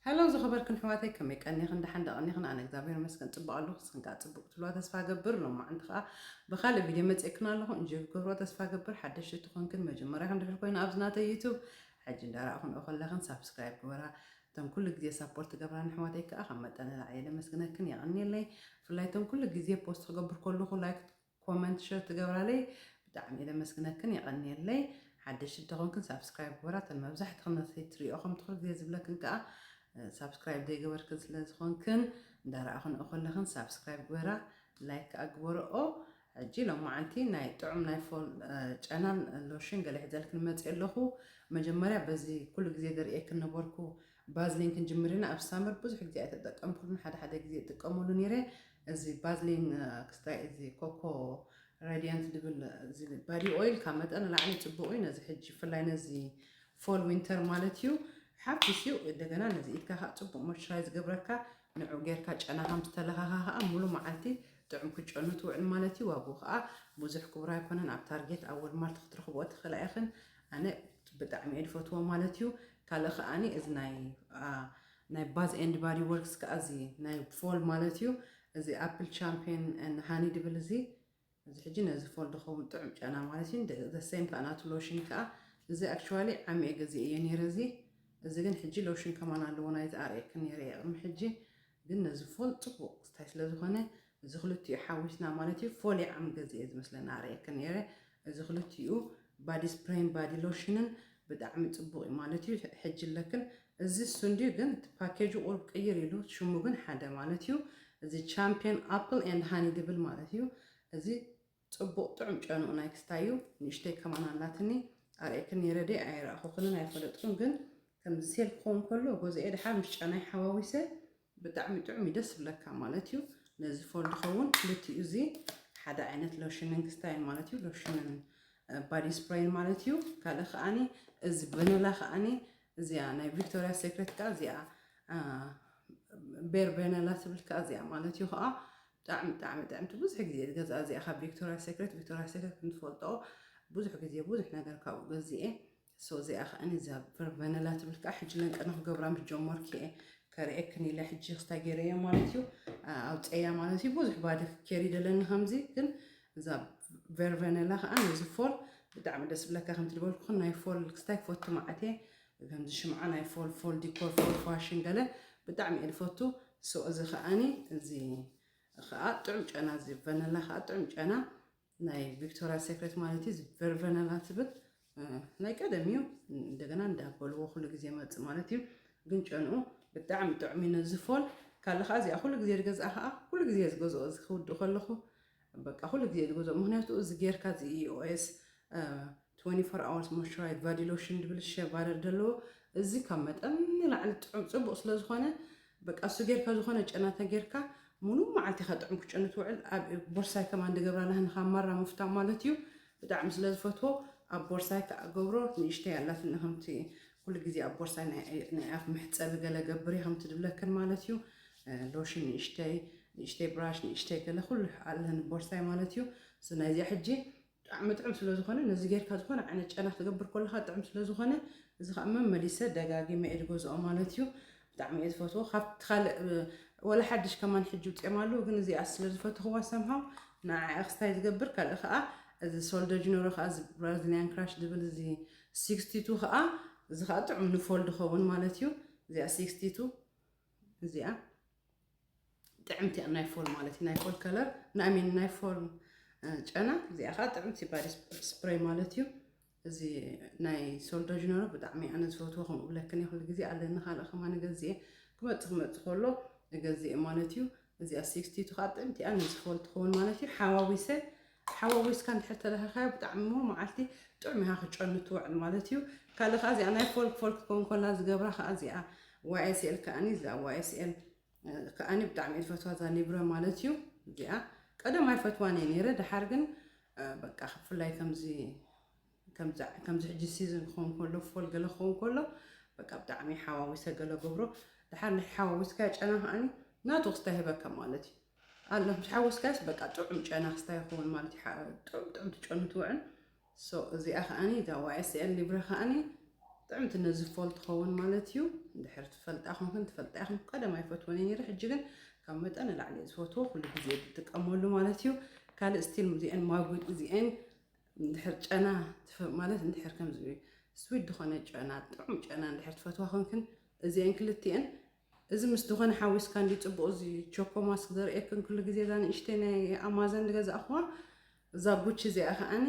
ሄሎ ዝኸበርክን ኣሕዋተይ፣ ከመይ ቀኒኽን? ደሓን ዶ ቀኒኽን? ኣነ እግዚኣብሔር ይመስገን ጽቡቕ ኣለኹ። ንስኽን ከኣ ጽቡቕ ክትብልዋ ተስፋ እገብር። ሎማዓንቲ ከኣ ብኻልእ ቪድዮ መጺኤክን ኣለኹ። እንጆይ ክትገብርዎ ተስፋ እገብር። ሓደሽቲ ትኾንክን መጀመርያኽን ድሕር ኮይኑ ኣብዚ ናተይ ዩቱብ ሕጂ እንዳረኣኹንኦ ከለኽን ሳብስክራይብ ግበራ። እተን ኩሉ ግዜ ሳፖርት ትገብራኒ ኣሕዋተይ ከኣ ካብ መጠን ንላዕሊ እየ ለመስግነክን፣ የቐንየለይ። ብፍላይ እተን ኩሉ ግዜ ፖስት ክገብር ከለኹ ላይክ ኮመንት ሸር ትገብራለይ ብጣዕሚ እየ ለመስግነክን፣ የቐንየለይ። ሓደሽቲ እንተኾንክን ሳብስክራይብ ግበራ። እተን መብዛሕትኽን ነቲ ትሪኦ ከምቲ ኩሉ ግዜ ዝብለክን ከኣ ሳብስክራይብ ዘይገበርክን ስለ ዝኾንክን እንዳረኣኽንኦ ከለኽን ሳብስክራይብ ግበራ፣ ላይክ ከኣ ግበርኦ። ሕጂ ሎማዓንቲ ናይ ጥዑም ናይ ፎል ጨናን ሎሽን ገለ ሒዘልክን መፅእ ኣለኹ። መጀመርያ በዚ ኩሉ ግዜ ዝርእየክን ነበርኩ ባዝሊን ክንጅምር ኢና። ኣብ ሳመር ብዙሕ ግዜ ኣይተጠቀምኩሉን፣ ሓደ ሓደ ግዜ ይጥቀመሉ ነይረ። እዚ ባዝሊን ክስታይ እዚ ኮኮ ራዲያንት ድብል እዚ ባዲ ኦይል ካብ መጠን ንላዕሊ ጽቡቕ እዩ። ነዚ ሕጂ ብፍላይ ነዚ ፎል ዊንተር ማለት እዩ ሓፊስ እዩ። እንደገና ነዚ ኢድካ ከዓ ጽቡቕ ሞይስቸራይዝ ዝገብረካ፣ ንዑ ጌርካ ጨና ከም ዝተለኻኻ ከዓ ሙሉ መዓልቲ ጥዑም ክትጨኑ ትውዕል ማለት እዩ። ዋግኡ ከዓ ብዙሕ ክቡር ኣይኮነን። ኣብ ታርጌት ኣብ ወልማርት ክትረኽብኦ ትኽእላ ኢኽን። ኣነ ብጣዕሚ እየ ዝፈትዎ ማለት እዩ። ካልእ ከዓኒ እዚ ናይ ናይ ባዝ ኤንድ ባዲ ወርክስ ከዓ እዚ ናይ ፎል ማለት እዩ። እዚ ኣፕል ቻምፒዮን ሃኒ ድብል እዚ እዚ ሕጂ ነዚ ፎል ዝኸውን ጥዑም ጨና ማለት እዩ። ዘሰይም ከዓ ናቱ ሎሽን ከዓ እዚ ኣክቹዋሊ ዓሚኤ ገዚኤ እየ ነይረ። እዚ እዚ ግን ሕጂ ሎሽን ከማን ኣለዎ ናይዚ ኣርእየክን ነይረ እየ ቅድሚ ሕጂ። ግን ነዚ ፎል ፅቡቕ ስታይ ስለ ዝኾነ እዚ ክልቲኡ ሓዊስና ማለት እዩ። ፎል እየ ዓም ገዚኤ ዝመስለኒ ኣርእየክን ነይረ። እዚ ክልቲኡ ባዲ ስፕሬይን ባዲ ሎሽንን ብጣዕሚ ፅቡቕ እዩ ማለት እዩ። ሕጂ ኣለክን እዚ እሱ እንድዩ ግን እቲ ፓኬጁ ቁሩብ ቅይር ኢሉ ሽሙ ግን ሓደ ማለት እዩ። እዚ ቻምፒዮን ኣፕል ኤንድ ሃኒ ድብል ማለት እዩ። እዚ ጽቡቕ ጥዑም ጨንኡ ናይ ክስታዩ ንእሽተይ ከማን ኣላትኒ ኣርእየክን ነይረ ደይ ኣይረኣኹክንን ኣይፈለጥኩን ግን ከምዚ ሴል ክኸውን ከሎ ጎዘኤ ድሓር ምስ ጨናይ ሓዋዊሰ ብጣዕሚ ጥዑም እዩ ደስ ዝብለካ ማለት እዩ። ነዚ ፎል ዝኸውን ክልቲኡ እዚ ሓደ ዓይነት ሎሽንን ክስታይን ማለት እዩ። ሎሽንን ባዲ ስፕሬይን ማለት እዩ። ካልእ ከዓኒ እዚ ቨነላ ከዓኒ እዚኣ ናይ ቪክቶሪያ ሴክሬት ከኣ እዚኣ ቤር ቨነላ ትብል ከኣ እዚኣ ማለት እዩ። ከኣ ብጣዕሚ ብጣዕሚ ጥዕምቲ ብዙሕ ግዜ ዝገዝኣ እዚኣ ካብ ቪክቶሪያ ሴክሬት። ቪክቶሪያ ሴክሬት ከምትፈልጦ ብዙሕ ግዜ ብዙሕ ነገር ካብኡ ገዚኤ። ሶ እዚኣ ከዓኒ እዛ ቨነላ ትብል ከኣ ሕጂ ለንቀነ ክገብራ ምስ ጀመርኩ እየ ከርእየክን ኢለ ሕጂ ክስታይ ገይረዮ ማለት እዩ። ኣውፀያ ማለት እዩ። ብዙሕ ባዲ ኬሪ ደለኒ ከምዚ ግን እዛ ቨርቨነላ ከዓ ነዚ ፎል ብጣዕሚ ደስ ብለካ። ከምቲ ዝበልኩኽን ናይ ፎል ክስታይ ክፈቱ መዓት እየ። ከምዚ ሽምዓ ናይ ፎል ፎል ዲኮር ፎል ፋሽን ገለ ብጣዕሚ እየ ዝፈቱ። ሶ እዚ ከዓኒ እዚ ከዓ ጥዑም ጨና እዚ ቨነላ ከዓ ጥዑም ጨና ናይ ቪክቶሪያ ሴክሬት ማለት እዩ። ቨርቨነላ ትብል ናይ ቀደም እዩ። እንደገና እንዳበልዎ ኩሉ ግዜ መጽእ ማለት እዩ። ግን ጨንኡ ብጣዕሚ ጥዑም እዩ ነዚ ፎል። ካልእ ከዓ እዚኣ ኩሉ ግዜ ዝገዝኣ ከዓ ኩሉ ግዜ ዝገዝኦ እዚ ክውድእ ከለኹ በቃ ኩሉ ግዜ ዝገዝኦ። ምክንያቱ እዚ ጌርካ እዚ ኢኦኤስ twenty four hours moisturize body lotion ድብል ሸባረር ዘለዎ እዚ ካብ መጠን ንላዕሊ ጥዑም ጽቡቕ ስለ ዝኾነ በቃ እሱ ጌርካ ዝኾነ ጨናታ ጌርካ ሙሉ መዓልቲ ኢኻ ጥዑም ክጨኑ ትውዕል። ኣብ ቦርሳይ ከማን ድገብራ ናህንኻ ማራ ምፍታው ማለት እዩ። ብጣዕሚ ስለ ዝፈትዎ ኣብ ቦርሳይ ከዓ ገብሮ ንእሽተይ ኣላትኒ ከምቲ ኩሉ ግዜ ኣብ ቦርሳይ ናይ ኣፍ መሕፀቢ ገለ ገብር እየ ከምቲ ድብለክን ማለት እዩ። ሎሽን ንእሽተይ ንእሽተይ ብራሽ ንእሽተይ ገለ ኩሉ ኣለኒ ቦርሳይ ማለት እዩ። ናይዚኣ ሕጂ ብጣዕሚ ጥዑም ስለ ዝኾነ ነዚ ጌርካ ዝኾነ ዓይነት ጨና ክትገብር ከለኻ ጥዑም ስለ ዝኾነ እዚ ከዓ መመሊሰ ደጋጊመ እየ ዝገዝኦ ማለት እዩ። ብጣዕሚ እየ ዝፈትዎ። ካብቲ ካልእ ወላ ሓድሽ ከማን ሕጂ ውፅኦም ኣለዉ ግን እዚኣ ስለ ዝፈትኽዋ ሰምሃው ንዓ ክስታይ ዝገብር ካልእ ከዓ እዚ ሶልደጅነሮ ከዓ እዚ ብራዚሊያን ክራሽ ዝብል እዚ sixty two ከዓ እዚ ከዓ ጥዑም ንፎል ድኸውን ማለት እዩ። እዚኣ sixty two እዚኣ ጥዕምቲ እያ ናይ ፎል ማለት እዩ። ናይ ፎል ከለር ናሚን ናይ ፎል ጨና እዚኣ ከዓ ጥዕምቲ ባዲ ስፕሬይ ማለት እዩ። እዚ ናይ ሶልዶ ጅነሮ ብጣዕሚ ኣነ ዝፈትዎ ከምኡ ብለክን እየ ኩሉ ግዜ ኣለኒ ካልእ ከማን እገዝእ እየ ክመፅእ ክመፅእ ከሎ እገዝእ እየ ማለት እዩ። እዚኣ sixty two ከዓ ጥዕምቲ እያ ነዚ ፎል ትኸውን ማለት እዩ። ሓዋዊሰ ሓዋዊስካ እንድሕር ተለኸኻዮ ብጣዕሚ ሙሉ መዓልቲ ጥዑም ኢኻ ክጨኑ ትውዕል ማለት እዩ። ካልእ ከዓ እዚኣ ናይ ፎል ፎል ክትከውን ከላ ዝገብራ ከዓ እዚኣ ዋይኤስኤል ከዓኒ እዛ ዋይኤስኤል ከዓኒ ብጣዕሚ እየ ዝፈትዋ እዛ ሊብረ ማለት እዩ። እዚኣ ቀደም ኣይፈትዋን እየ ነይረ ድሓር ግን በቃ ብፍላይ ከምዚ ከምዚ ሕጂ ሲዝን ክኸውን ከሎ ፎል ገለ ክኸውን ከሎ በቃ ብጣዕሚ ሓዋዊሰ ገለ ገብሮ ድሓር ናይ ሓዋዊስካ ጨና ከዓኒ ናቱ ክስታይ ህበካ ማለት እዩ። ኣሎ ምስ ሓወስካስ በቃ ጥዑም ጨና ክስታይ ይኸውን ማለት እዩ። ጥዑም ጥዑም ትጨኑ ትውዕል። ሶ እዚኣ ከዓኒ እዛ ዋይኤስኤል ሊብረ ከዓኒ ጥዕምቲ ነዚ ፎል ትኸውን ማለት እዩ። እንድሕር ትፈልጣ ኹንክን ትፈልጣ ኢኹም። ቀደም ኣይፈትወን እየ ነይረ፣ ሕጂ ግን ካብ መጠን ንላዕሊ እየ ዝፈትዎ፣ ኩሉ ግዜ ዝጥቀመሉ ማለት እዩ። ካልእ ስቲል እዚአን ማጉድ እዚአን እንድሕር ጨና ትፈ- ማለት እንድሕር ከምዚ ስዊት ዝኾነ ጨና፣ ጥዑም ጨና እንድሕር ትፈትዋ ኹንክን እዚአን ክልቲአን፣ እዚ ምስ ዝኾነ ሓዊስካ እንዲ ጽቡቕ፣ እዚ ቾኮ ማስክ ዘርእየክን ኩሉ ግዜ እዛ ንእሽተይ ናይ ኣማዘን ዝገዛእኽዋ እዛ ጉቺ እዚኣ ከኣኒ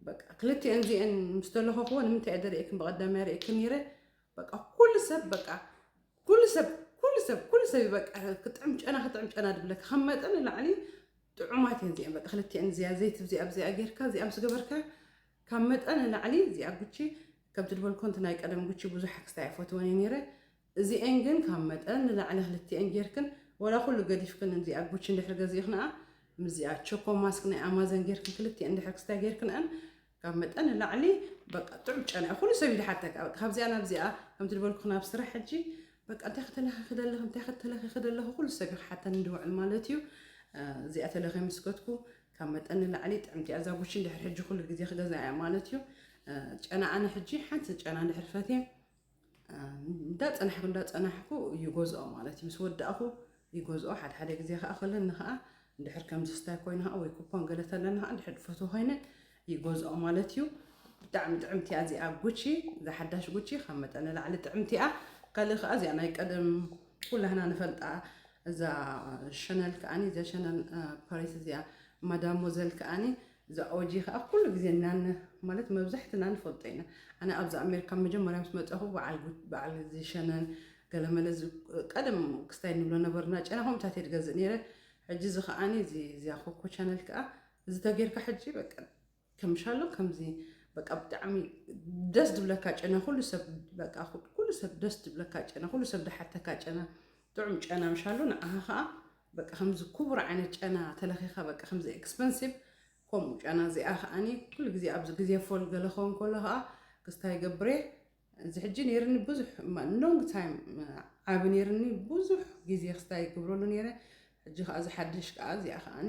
በቃ ክልቲአን እዚአን ምስ ተለኸኽዎ ንምንታይ እየ ዘርእየክን ብቐዳማይ ርእየክን ነይረ። በቃ ኩሉ ሰብ በቃ ኩሉ ሰብ ኩሉ ሰብ ኩሉ ሰብ በቃ ክጥዕም ጨና ክጥዕም ጨና ድብለካ ካብ መጠን ንላዕሊ ጥዑማት እየን እዚአን። በቃ ክልቲአን እዚኣ ዘይት እዚኣ ኣብዚኣ ጌርካ እዚኣ ምስ ገበርካ ካብ መጠን ንላዕሊ እዚኣ ጉቺ ከምቲ ድበልኮ እንት ናይ ቀደም ጉቺ ብዙሕ ክስታይ ኣይፈትወን እየ ነይረ። እዚአን ግን ካብ መጠን ንላዕሊ ክልቲአን ጌርክን ወላ ኩሉ ገዲፍክን እዚኣ ጉቺ እንድሕር ገዚእኽንኣ ምስዚኣ ቾኮ ማስክ ናይ ኣማዘን ጌርክን ክልቲአን እንድሕር ክስታይ ጌርክንኣን ካብ መጠን ንላዕሊ በቃ ጥዑም ጨና እዩ። ኩሉ ሰብ ይድሓተካ በቃ ካብዚኣ ናብዚኣ ከምቲ ድበልኩ ናብ ስራሕ ሕጂ በቃ እንታይ ከተለኺ ክደለኺ እንታይ ከተለኺ ክደለኺ ኩሉ ሰብ ይክሓተን እንድውዕል ማለት እዩ። እ፣ እዚኣ ተለኺ ምስ ከድኩ ካብ መጠን ንላዕሊ ጥዕምቲ እያ እዛ ጉቺ እንድሕር ሕጂ ኩሉ ግዜ ክገዛ እያ ማለት እዩ። እ፣ ጨና ኣነ ሕጂ ሓንቲ ጨና እንድሕር ፈትየ እንዳጸናሕኩ እንዳጸናሕኩ ይገዝኦ ማለት እዩ። ምስ ወዳእኩ ይገዝኦ። ሓደ ሓደ ግዜ ከኣ ከለኒ ከኣ እንድሕር ከም ዝስታይ ኮይኑ ከኣ ወይ ኩፖን ገለ ተለኒ ከኣ እንድሕር ዝፈትዎ ኮይነ ይገዝኦ ማለት እዩ። ብጣዕሚ ጥዕምቲ እያ እዚኣ ጉቺ፣ እዛ ሓዳሽ ጉቺ ካብ መጠን ንላዕሊ ጥዕምቲ እያ። ካልእ ከኣ እዚኣ ናይ ቀደም ኩላህና ንፈልጣ እዛ ሸነል ከኣኒ እዛ ሸነል እ፣ ፓሪስ እዚኣ ማዳሞዘል ከኣኒ እዛ ኦጂ ከኣ ኩሉ ግዜ እናን ማለት መብዛሕትና ንፈልጦ ኢና። ኣነ ኣብዚ ኣሜሪካ መጀመርያ ምስ መጻኹ በዓል ጉ- በዓል እዚ ሸነል ገለመለ እዚ ቀደም ክስታይ ንብሎ ነበርና ጨና ከምታት እየ ዝገዝእ ነይረ። ሕጂ እዚ ከኣኒ እዚ እዚኣ ኮኮ ቻነል ከኣ እዚ ተጌርካ ሕጂ በቃ ከምሻሎ ከምዚ በቃ ብጣዕሚ ደስ ድብለካ ጨና ኩሉ ሰብ በቃ ኩ- ኩሉ ሰብ ደስ ድብለካ ጨና ኩሉ ሰብ ድሓተካ ጨና ጥዑም ጨና ምሻሎ ንዓኻ ከኣ በቃ ከምዚ ክቡር ዓይነት ጨና ተለኺኻ በቃ ከምዚ ኤክስፐንሲቭ ከምኡ ጨና እዚኣ ከኣኒ ኩሉ ግዜ ኣብዚ ግዜ ፎል ገለ ኸውን ከሎ ከኣ ክስታይ ገብሬ እዚ ሕጂ ነይርኒ ብዙሕ ሎንግ ታይም ዓቢ ነይርኒ ብዙሕ ግዜ ክስታይ ገብረሉ ነይረ። ሕጂ ከኣ እዚ ሓድሽ ከኣ እዚኣ ከኣኒ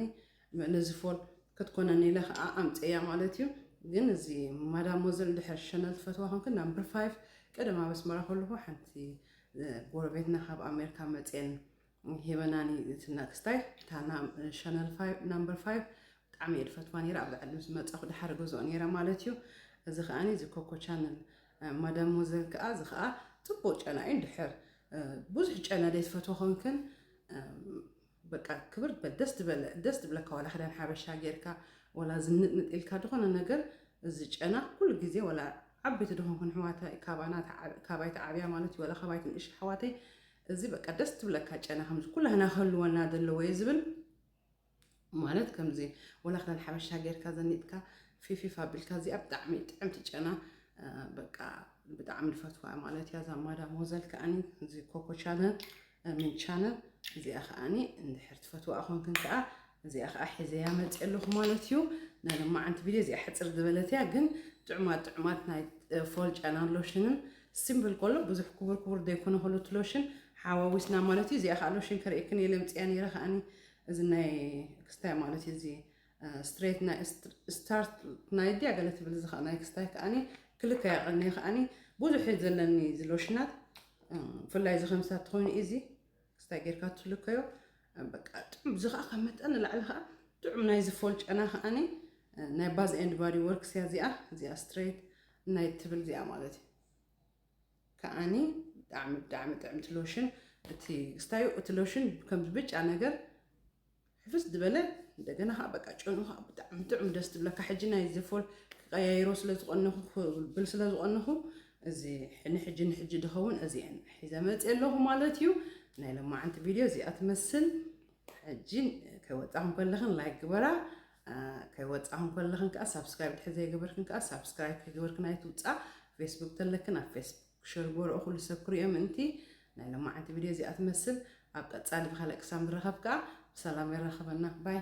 ነዚ ፎል ክትኮነኒ ኢለ ከኣ ኣምፀያ ማለት እዩ። ግን እዚ ማዳሞዘል ድሕር ሸነል ትፈትዋ ኮንክን ናምበር ፋይቭ ቀደም ኣብ ኣስመራ ከለኹ ሓንቲ እ፣ ጎረቤትና ካብ ኣሜሪካ መፅየን ሂበናኒ እቲ ነክስታይ እታ ሸነል ናምበር ፋይቭ ብጣዕሚ እየ ዝፈትዋ ነይረ ኣብ ዓዲ ምስ መፃኹ ድሓር ገዝኦ ነይረ ማለት እዩ። እዚ ከዓኒ እዚ ኮኮ ቻነል ማዳሞዘል ከዓ እዚ ከዓ ፅቡቅ ጨና እዩ እንድሕር እ፣ ብዙሕ ጨና ደይ ትፈትዎ ኮንክን እ፣ በቃ ክብር በል ደስ ትበለ ደስ ትብለካ ዋላ ክዳን ሓበሻ ጌርካ ዋላ ዝንጥንጥ ኢልካ ዝኾነ ነገር እዚ ጨና ኩሉ ግዜ ዋላ ዓበይቲ ድኾንኩን ኣሕዋተይ ካባና ተዓ- ካባይ ተዓብያ ማለት እዩ ዋላ ካባይ ትንእሽ ኣሕዋተይ እዚ በቃ ደስ ትብለካ ጨና ከምዚ ኩላህና ክህልወና ዘለዎ እዩ ዝብል ማለት ከምዚ ወላ ክዳን ሓበሻ ጌርካ ዘኒጥካ ፊፊፍ ኣቢልካ እዚኣ ብጣዕሚ ጥዕምቲ ጨና እ፣ በቃ ብጣዕሚ ዝፈትዋ ማለት እያ እዛ ማዳ ሞዘል ከዓኒ እዚ ኮኮ ቻነል እ፣ ምን ቻነል እዚኣ ከዓኒ እንድሕር ትፈትዋ ኮንክን ከዓ እዚኣ ከዓ ሒዘያ መፅእ ኣለኹ ማለት እዩ ናይ ለማዓንቲ ቪድዮ እዚኣ ሕፅር ዝበለት እያ ግን ጥዑማት ጥዑማት ናይ እ፣ ፎል ጨና ሎሽንን ሲምፕል ከሎ ብዙሕ ክቡር ክቡር ዘይኮነ ከሎ እቲ ሎሽን ሓዋዊስና ማለት እዩ እዚኣ ከዓ ሎሽን ከርእየክን እየ ለምፅያ ነይረ ከዓኒ እዚ ናይ ክስታይ ማለት እዩ እዚ ስትሬት ናይ ስታርት ናይ ድያ ገለ ትብል እዚ ከዓ ናይ ክስታይ ከዓኒ ክልከያ ቀኒ ከዓኒ ብዙሕ እዩ ዘለኒ እዚ ሎሽናት እ፣ ብፍላይ እዚ ከምሳት ትኾይኑ እዚ ክስታይ ጌርካ ትልከዮ እ፣ በቃ ጥዑም እዚ ከዓ ካብ መጠን ንላዕሊ ከዓ ጥዑም ናይዚ ፎል ጨና ከዓኒ እ፣ ናይ ባዝ ኤንድ ባዲ ወርክስ እያ እዚኣ እዚኣ ስትሬት ናይ ትብል እዚኣ ማለት እዩ ከዓኒ ብጣዕሚ ብጣዕሚ ጥዕምቲ ሎሽን እቲ ክስታዩ እቲ ሎሽን ከምዚ ብጫ ነገር ሕፍስ ዝበለ እንደገና ከዓ በቃ ጨኑ ከዓ ብጣዕሚ ጥዑም ደስ ትብለካ ሕጂ ናይ ዘፎል ክቀያይሮ ስለ ዝቀነኹ ክብል ስለ ዝቀነኹ እዚ ንሕጂ ንሕጂ ድኸውን እዚአን ሒዘ መፅእ ኣለኹ ማለት እዩ ናይ ለማዓንቲ ቪድዮ እዚኣ ትመስል ሕጂ ከይወፃኹም ከለኽን ላይክ ግበራ ከይወፃኹም ከለኽን ከዓ ሳብስክራይብ ድሕር ዘይገበርክን ከዓ ሳብስክራይብ ከይገበርክን ኣይትውፃ ፌስቡክ ተለክን ኣብ ፌስቡክ ሸር ግበርኦ ኩሉ ሰብ ክሪኦ ምእንቲ ናይ ለማዓንቲ ቪድዮ እዚኣ ትመስል ኣብ ቀፃሊ ብካልእ ክሳብ ንራኸብ ከዓ ብሰላም የራኸበና ባይ